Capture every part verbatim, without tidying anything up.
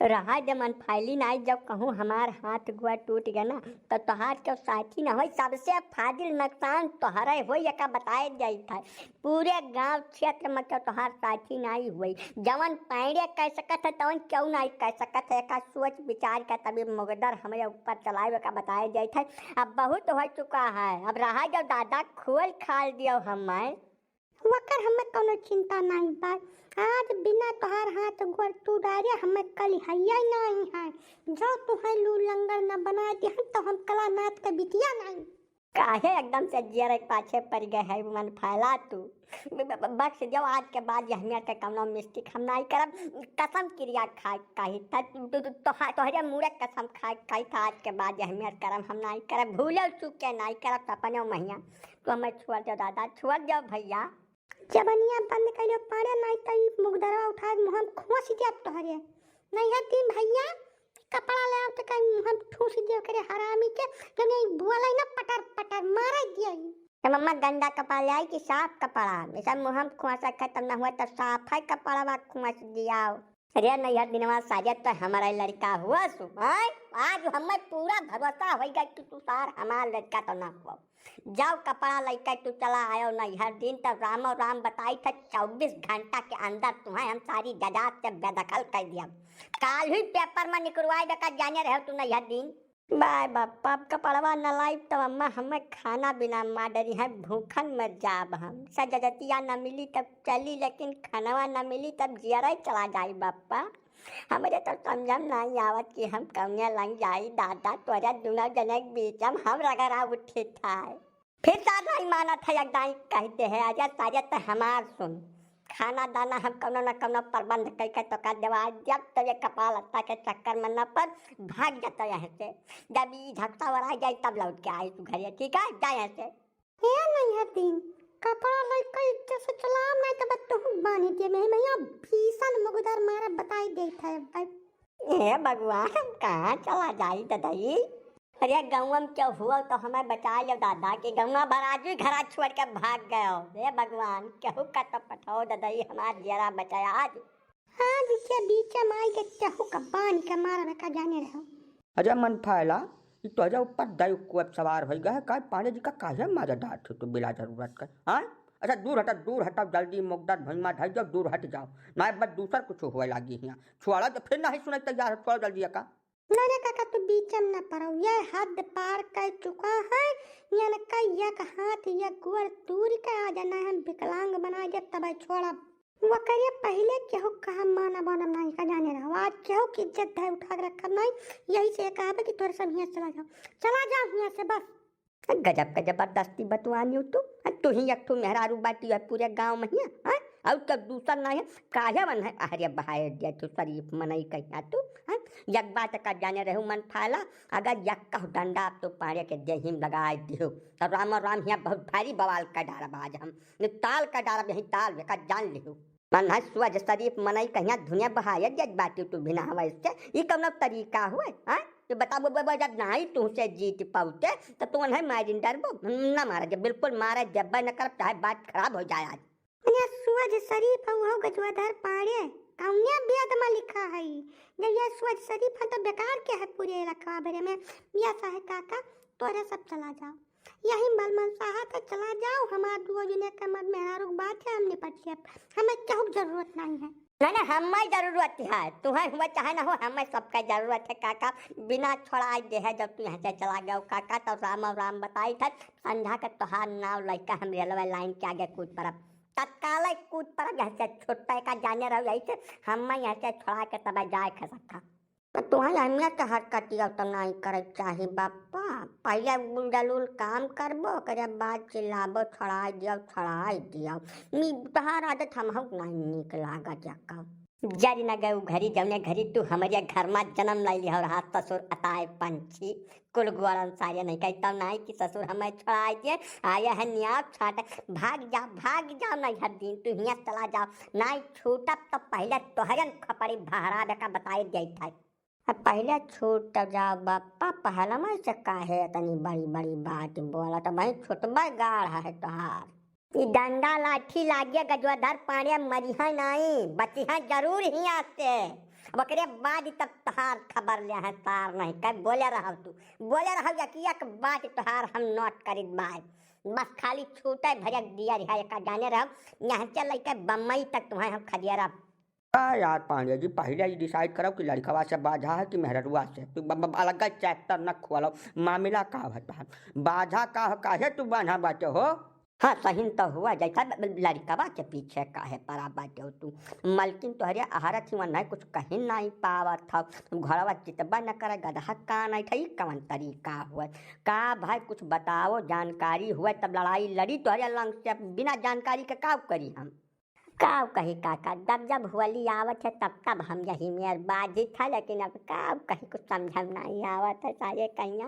रहा दे मन फैली नाई, जब कहूँ हमार हाथ गोड़ टूट गए ना, तो तोहार केहू साथी ना होई, सबसे फाजिल नुकसान तोहरे होई, एका बताए जाइत है। पूरे गांव क्षेत्र में केहू तोहार साथी नाई होई। जवन पांड़े कह सकत है, तवन केहू नाई कह सकत है। एका सोच विचार के तभी मुगदर हमरे ऊपर चलाए, एका बताए जाइत है। अब बहुत हो चुका है, अब रहा दो दादा, खोल खाल दियो हमें। वकर हमें कौनो चिंता नाई बा। आज बिना तोहार हाथ गोड़ तू डारे हमें कल हैया नाई है। जो तुहे लू लंगर न बना दिहन तो हम कलानाथ के बिटिया नाई। काहे एकदम से जियर पाछे पड़ गए है मन फैला तू? ब-, ब-, बख्श जाओ, आज के बाद यह मेर के कौनो मिस्टेक हम नाई करब। कसम किरिया खाए कही था, तू, तू, तोहा-, तोहरे मुड़े कसम खाए कही था, आज के बाद यह मेर करम हम नाई करब, भूले चूके नाई करब, तो अपने महिया तू हमें छोड़ दो दादा, छोड़ दो भैया। जबनिया बंद कइलो पाड़े, नाई त ई मुगदरवा उठा के मुँह में खोंस देब तोहरे। नहीं है तीन भैया, कपड़ा ले आओ तो कहीं मुँह में ठूस देब करे हरामी के, जो नहीं बोले ना पटर पटर मारे दियो। ए मम्मा, गंदा कपड़ा ले आई कि साफ कपड़ा? ऐसा मुँह में खोंसा खत्म ना हुआ तो साफ है कपड़वा खोंस दियाओ। अरे नैहर दिनवा सारे तो हमारा लड़का हुआ सु, हैं? आज हमें पूरा भरोसा होइगा कि तू सार हमार लड़का तो ना हुआ। जाओ कपड़ा लइके तू चला आयो नैहर दिन, तब रामो राम बताई था, चउबीस घंटा के अंदर तुम्हें हम सारी जायदाद से बेदखल कर दिया। काल ही पेपर में निकलवाए देका जाने रहो तू नैहर दिन। बाय बापा, अब कपड़वा न लाइब तब अम्मा हमें खाना बिना मार डरी है, भूखन मर जाब हम। सजजतिया न मिली तब चली, लेकिन खानवा न मिली तब जियरे चला जाई बापा। हमरे तो समझम नाई आवत कि हम कौने लंग जाई दादा, तोरा दुनो जने के बीच में हम रगड़ा उठित है। फिर सार नाई मानत है, एक दाई कहते हैं, अरे सारे तो हमार सुन, खाना दाना हम कौनो न कौनो प्रबंध कइके तोका देवा, जब तो ये कपाल लत्ता के चक्कर में न पड़, भाग जाता यहाँ से। जब ई झकता वरा जाई तब लौट के आई तू घरे, ठीक है, जा यहाँ से। हे नैहर दिन, कपड़ा लइके इज्जत से चलाओ, नहीं तो बस तुहू बांध दे। मैं भैया भीषण मुगदर मारा बताई देत है भाई। हे भगवान, कहाँ चला जाई ददई? अरे गौवा में केहू हुआ तो हमें बचा लो दादा, कि गौवा भर आज ही घरा छोड़ के भाग गयो। हे भगवान, केहू का तो पठाओ ददई, हमार जियरा बचाया आज। हाँ, बीचे बीचे माई के केहू का बांध के मारा में का जाने रहो। अरे मन फैला, ई तोहरे ऊपर दैव कोप सवार होई गए है, काहे पांड़े जी का काहे मारे डांट है तू बिला जरूरत का, हाँ? अच्छा दूर हटा, दूर हटाओ जल्दी, मुगदर भुइमा ढाई जाओ, दूर हट जाओ, ना बस दूसर कुछ होए लागी हियाँ। छोड़ा तो फिर नहीं सुनाई तैयार है, छोड़ जल्दी का। ना रे काका, तू बीच में ना पड़ो, ये हद पार कर चुका है। ये न का एक हाथ, एक गोड़ तूर के आ जाना है, विकलांग बना दे तब छोड़ा। वकरे पहिले केहू कहा मानब वानब नाई का जाने रहो। आज केहू की इज्जत है उठा के रखब नाई, यही से कहबे कि तोरे सब हियाँ से चला जाओ, चला जाओ हियाँ से बस। गजब का जबरदस्ती बतुआनी हो तू। तू ही एक ठो मेहरारू बाटी है पूरे गांव में हियाँ, हाँ? और तो दूसर नाई है, काहे मन है? अरे बहाए दे तू शरीफ मनई कहिया तू, हाँ? एक बात का जाने रहू मन फाला, अगर यक्का डंडा अब तो पाड़े के देही में लगाए दियो, तो राम राम हियाँ बहुत भारी बवाल कर डालब आज हम। ताल का डालब यही ताल, एका जान लिहू। मन है सुअज शरीफ मनई कहिया दुनिया बहाय जज बाटी तू बिना हवा इससे। ई कौनो तरीका हुए, हाँ? ये बताओ, वो, वो जब नाई तुमसे जीत पाउते, तो तू उन्हें मारिन डरबो? ना मारा जब, बिल्कुल मारा जब न करब, चाहे बात खराब हो जाए आज। अरे सुअज शरीफ है, वो गजवाधर पाड़े, कौनिया बेद में लिखा है? जब ये सुअज शरीफ है, तो बेकार के है पूरे इलाका भरे में? या साहे काका, तोरे सब चला जाओ। यही मल मनसाहत है, चला जाओ, हमार दुओ जने के मर्द मेहरारू के बात है, हम निपट लेब, हमें केहू के जरूरत नहीं है। नहीं, नहीं, हमें जरूरत है, तुहें हुआ चाहे ना हो, हमें सबका जरूरत है काका। बिना छोड़ाए दे है, जब तू यहाँ से चला गया काका, तो राम और राम बताई था, संझा के तोहार नाव लइका हम रेलवे लाइन के आगे कूद पड़ब, तत्काल कूद पड़ब। यहाँ से छुट्टे का जाने रहो, यही से हमें यहाँ से छोड़ा के तब जाए खसक था। तो तुहैं अहमियत के हरकतिया तो नाहीं करे के चाही बापा। पहिले उल जलूल काम करबो, ओकरे बाद चिल्लाबो, "छोड़ाइ दियो, छोड़ाइ दियो।" नी, तोहार आदत हमहू के नाहीं नीक लागत यक्का। जरि न गए उ घरी, जौने घरी तू हमरे घर मा जनम लइ लिहो रहा, ससुर अताए पंछी। कुल ग्वारन सारे नहीं कही, तब नाहीं कि ससुर हमें छोड़ाइ दिए, आए हैं न्याव छाट। भाग जा, भाग जा, नैहर दिन तू हियाँ चला जाओ। नाहीं छूटब तो पहिले तोहरन खपड़ी बहरावे का बताइ देइत है। अब पहिले छूट जाओ बापा, पहलमा से काहे इतनी बड़ी बड़ी बात बोलत, वही छुटबे गाढ़ है तोहार। ई डंडा लाठी लागे गजवाधर पाड़े, मरिहा नाई, बचिहा जरूर हियाँ से। अब ओकरे बाद तब तहार खबर लेहैं, तार नहीं कह, बोले रहव तू, बोले रहव, एक एक बात तोहार हम नोट करित बाय। बस खाली छूटे भजक दिया रिहा, एका जाने रहव, यहाँ से लइके बम्बई तक तुम्हें हम खदिया रहब। का यार पांडे जी, पहिले ही डिसाइड करव कि लड़िकवा से बाझा है कि मेहररुआ से। तू ब-, ब-, अलग चैप्टर न खोलव, मामिला का है तोहार? बाझा का है, काहे तू बान्हा बाटे हो? हाँ, सही तो हुआ, जैसा ब-, ब-, लड़िकवा के पीछे काहे पड़ा बाटे हो तू? मलकिन तोहरे अहरत ही वन्है कुछ कहीं नहीं पावत हौ। घरवा चितबा न करे, गदहा कान ऐठै, कवन तरीका हुआ? का भाई, कुछ बताओ, जानकारी हुआ तब लड़ाई लड़ी तोहरे लंग से, बिना जानकारी के का करी हम? काव कही काका, जब जब होली आवत है तब तब हम यही में बाझित है, लेकिन अब काव कही कुछ समझ में नहीं आवत है। सारे कहिया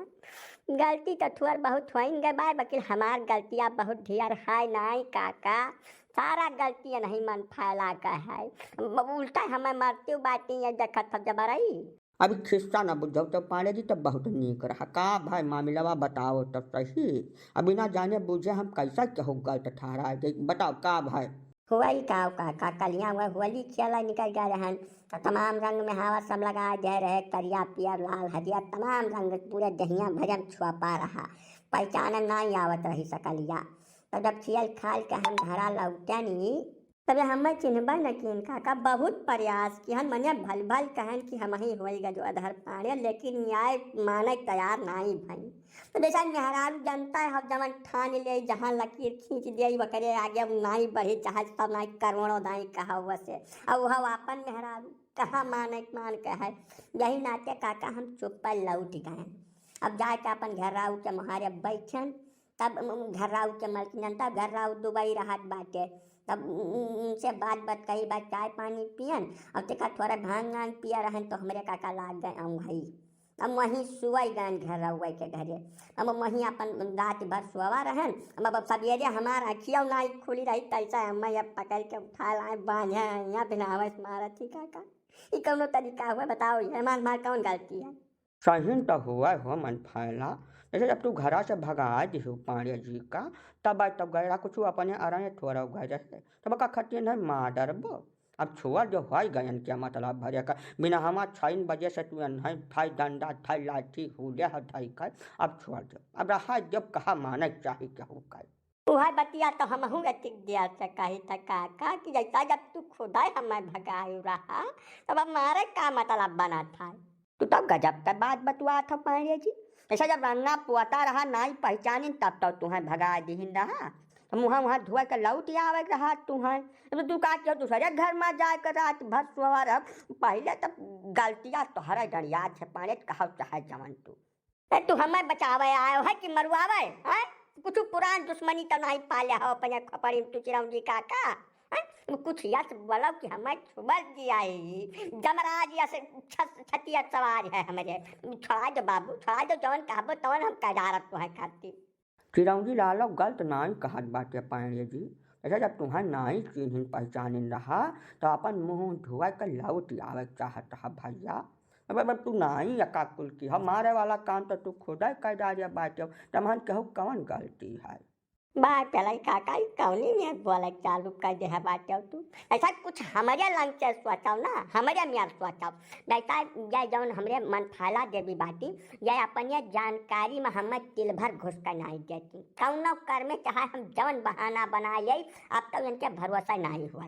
गलती तो थोड़ बहुत होइन गए बाय, लेकिन हमार गलतियाँ बहुत ढेर है नहीं काका, सारा गलती नहीं मन फैला का है। ब-, उल्टा हमें मरते बाटी ये देखत सब जब रही। अभी खिस्सा न बुझौ तो पांडे जी तो बहुत नीक रहा। का भाई मामिलवा बताओ तो सही। अब बिना जाने बुझे हम कैसा केहू गलत ठहरा दे, बताओ का भाई? हुआ ही का, का, का कलिया हुआ, होली खेला निकल गए रहन, तो तमाम रंग में हवा सब लगा दे रहे, करिया, पियर, लाल, हरियर, तमाम रंग पूरे दहिया भजन छुआ पा रहा, पहचान नहीं आवत रही सकलिया। तो जब खियल खाल के हम घरा लौटे नी, तबे हमें चिन्हबे न किन काका, बहुत प्रयास किहन, मने भल भल कहन कि हम ही होई गजोधर पांडे, लेकिन न्याय माने तैयार नहीं भई। तो जैसा मेहरारू जनता है, हम जवन ठान ले, जहाँ लकीर खींच दे, वकरे आगे हम नाई बढ़ी, चाहे सब नाई करोड़ों दाई कहा हुआ से। अब वह अपन मेहरारू कहाँ माने, मान के है। यही नाते काका हम चुप पर लौट गए। अब जाके अपन घर्राऊ के मुहारे बैठन, तब उ-, उ-, घर्राऊ के मलकिन जनता, घर्राऊ दुबई रहत बाटे, तब उ-, उ-, उनसे बात बात कही, बात चाय पानी पियन, अब तेका थोड़ा भांग आंग पिया रहन, तो हमरे काका लाग गए अउंघई। अब वहीं सुवई गन घर रहुए के घरे। अब वहीं अपन रात भर सोवा रहन। अब, अब सवेरे हमार अखियों नाई खुली रही, तैसे हमें अब पकड़ के उठा लाए, बांझे यहाँ बिनावस मारत ही काका। ई कौनो तरीका हुआ, बताओ, ये हमार, हमार कौन गलती है? सही तो हुआ हो मन फैला, जैसे जब तू घरा से भगा दिहु पांडे जी का, तब, तब गैरा कुछ अपने अरने थोड़ा गए रहे, तब का खतिन है मार डरबो। अब छोड़ जो, होई गयन, क्या मतलब भरे का, बिना हमा छइन बजे से तू अनहई, थाई डंडा, थाई लाठी, हुले ह थाई का, अब छोड़ जो, अब रहा जब कहा माने चाही केहू का। उहे बतिया तो हमहू एतिक दिया से कही था काका कि जैसा जब तू खुदाई हमें भगायु रहा, तब अब मारे का मतलब बना था? तू तो गजब का बात बतुआत हो पांडे जी। ऐसा जब रंगना पोता रहा, नाई पहचानिन, तब तो तुहें भगा दिहिन रहा। तो मुँह वहाँ धोए के लौट आवे रहा तुहें। तो तू का कियो, दूसरे घर में जाए के रात भर सोवा रह। पहले तो गलतियाँ तोहरे डंडिया छे पाने, कहो चाहे जवन तू। ए, तू हमें बचावे आयो है कि मरुआवे, हैं? कुछ पुरान दुश्मनी तो नहीं पाले हो अपने खोपड़ी में तू चिरौंजी काका, हैं? कुछ यस बोलो कि हमें छुबल दिया ही। जमराज यस छ-, छतिया सवार है हमरे। छोड़ा दो बाबू, छोड़ा दो, जौन कहबो तौन हम कदारत तुहे खातिर। चिरौंजी लालो गलत नाई कहत बाटे पांडे जी। ऐसा जब तुहें नाई चिन्हिन पहचानिन रहा, तो अपन मुँह धोए के लौट आवे चाहत रहा भैया। अब, अब तू नाई एका कुल की ह, मारे वाला काम तो तू खुदे कर डारे बाटे, तमहन केहू कवन गलती है? बाय पेलाई काका, ई कौनी में बोले चालू कर दे है बाटे तू? ऐसा कुछ हमरे लंग से सोचो ना, हमरे में सोचो। नहीं तो ये जौन हमरे मन फाला देवी बाटी, ये अपने जानकारी में हमें तिल भर घुस कर नहीं देती। कौनो कर में चाहे हम जौन बहाना बना ले, अब तो इनके भरोसा नहीं हुआ।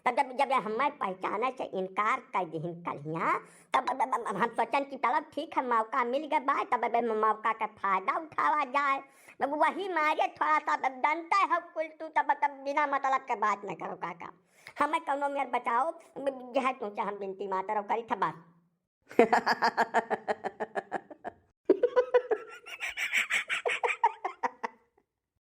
तब जब, जब ये हमें पहचाने से इनकार कर दिहिन कलिया, तब, तब, तब हम सोचन कि चलो ठीक है, मौका मिल गया बाय, तब अब मौका का फायदा उठावा जाए। तब वही मारे थोड़ा सा तब जानता है कुल तू, तब, तब बिना मतलब के बात न करो काका, हमें कौनो मेर बचाओ, यह तुमसे हम विनती मातर करी था बस।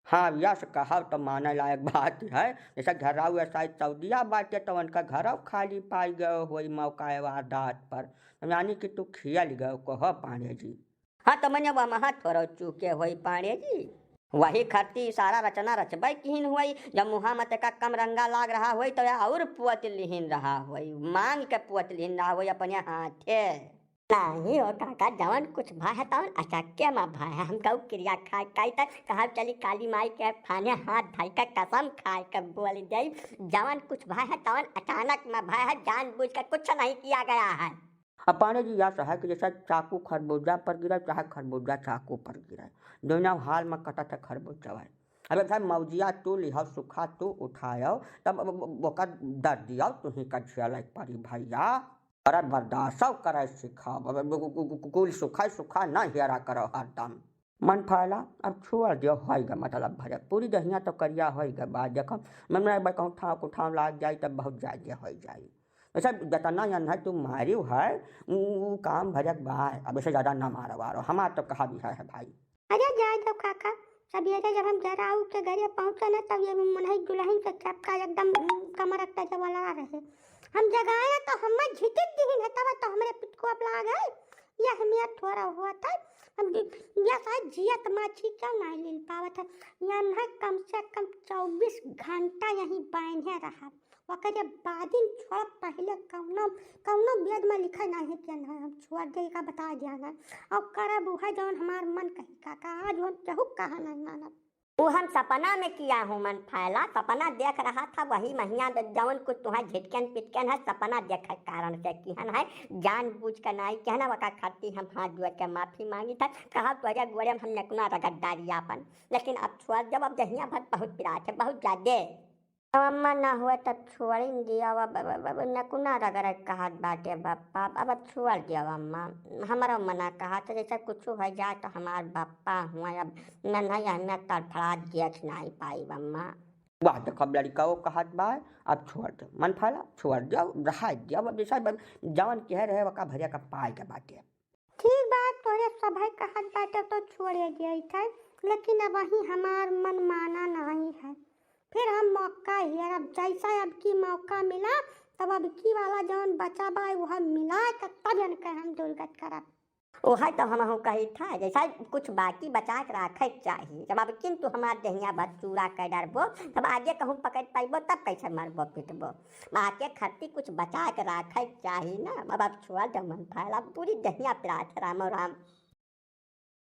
हाँ, यस कहब तो माने लायक बात है। जैसे घरऊ ऐसा सऊदिया बाटे तो उनका घरऊ खाली पाई गयो होई मौका वारदात पर, यानी कि तू खियल गयो, कहो पांडे जी। हाँ, तो मने वह महा थोड़ो चूके होई पांडे जी। वही खरती सारा रचना रचबे किहिन होई, जब मुहा मत का कम रंगा लाग रहा होई, तो या और पुअत लिहिन रहा होई, मांग के पुअत लिहिन रहा होई अपने हाथे। नाही हो काका, जवन कुछ भय है तवन अचक्के मा भय है। हम गौ किरिया खाए काई तक कहा चली काली माई के फाने हाथ धई के कसम खाए के बोल दे, जवन कुछ भय है तवन अचानक मा भय है, जानबूझ के कुछ नहीं किया गया है। अब पांडे जी यह है कि जैसा चाकू खरबूजा पर गिरा, चाहे खरबूजा चाकू पर गिरा, दोनों हाल में कटत है खरबूजा है। अब भाई मौजिया तू लिहाव, सुखा तू उठायो, तब अब, अब, ओकर दर्दिया तू ही का झेले पड़ी भैया। अरे बर्दाश्त करे सिखाओ, अब, अब, अब, अब, कुल सुखा सुखा ना हेरा करो हरदम। मन फायला, अब छोड़ दियो, होई गा मतलब भरे, पूरी दहिया तो करिया होई गा बात। देखो, मन में एक बार कहूँ ठाव को ठाव लाग जाई, तब बहुत ज्यादा होई जाई। वैसे जतना जन है तू मारियो है, उ, उ काम भरे के बा, अब इसे ज्यादा ना मारो वारो, हमार तो कहा भी है, है भाई। अरे जाए दो काका, सवेरे जब हम जराऊ के घरे पहुँचे ना, तब ये मनई दुल्हन के चपका एकदम, उम, कमर अकटा जवाला रहे। हम जगाए ना तो हम झिटिक दिहिन है, तब तो हमरे पिटको अब लाग है। यह हमें थोड़ा हुआ था, हम दि-, यह शायद जियत माछी क्यों नहीं लील पावत है। यह न कम से कम चउबीस घंटा यहीं बान्हे रहा। ओकरे बादिन छोड़, पहिले कौनो, कौनो वेद में लिखे नहीं है कि नहीं, हम छोड़ दे का बता दिया ना। और करब उहे जौन हमार मन कही काका, आज हम केहू कहा नहीं मानब। वो हम सपना में किया हूँ मन फैला, सपना देख रहा था, वही महिया में जौन कुछ तुहां झिटकन पिटकन है, सपना देखे कारण से किहन है, जानबूझ के नहीं किहन है, वका खातिर हम हाथ जोड़ के माफी मांगी था, कहा तोहरे गोड़े में हम नेकुना रगड़ डारी आपन, लेकिन अब छोड़ जब, अब जहिया भर बहुत पिरात है, बहुत ज्यादा। अब अम्मा ना हुए तब छोड़िन दिया, अब, अब, अब, अब नकुना रगड़े कहत बाटे बप्पा, अब, अब छोड़ दिया अम्मा। हमारा मना कहा था जैसे कुछ हो जाए तो हमार बप्पा हुआ, अब नन्हा हमें तड़फड़ात देख नहीं पाई अम्मा। वाह, देखो अब लड़का वो कहत बा, अब छोड़ दे, मन फैला, छोड़ दे, अब रहा दे, अब जैसा अब जवन कह रहे वका भैया का पाए के बाटे। ठीक बात, तोरे सभे कहत बाटे तो छोड़े दिए थे, लेकिन अब वही हमार मन माना नहीं है। फिर हम मौका हेरब, जैसा अब की मौका मिला, तब अब की वाला जौन बचा बा, वह मिला के तब इनके हम दुर्गत करब। ओहे तो हमहू कही था, जैसा कुछ बाकी बचा के राखे के चाही। जब अब किंतु हमार देहिया भर चूरा कर डरबो, तब आगे कहूँ पकड़ पाइबो, तब कैसे मरबो पिटबो। बाकी खत्ती कुछ बचा के राखे के चाही ना। अब, अब छोड़ दे मन फैला, पूरी देहिया पिरात है, रामो राम।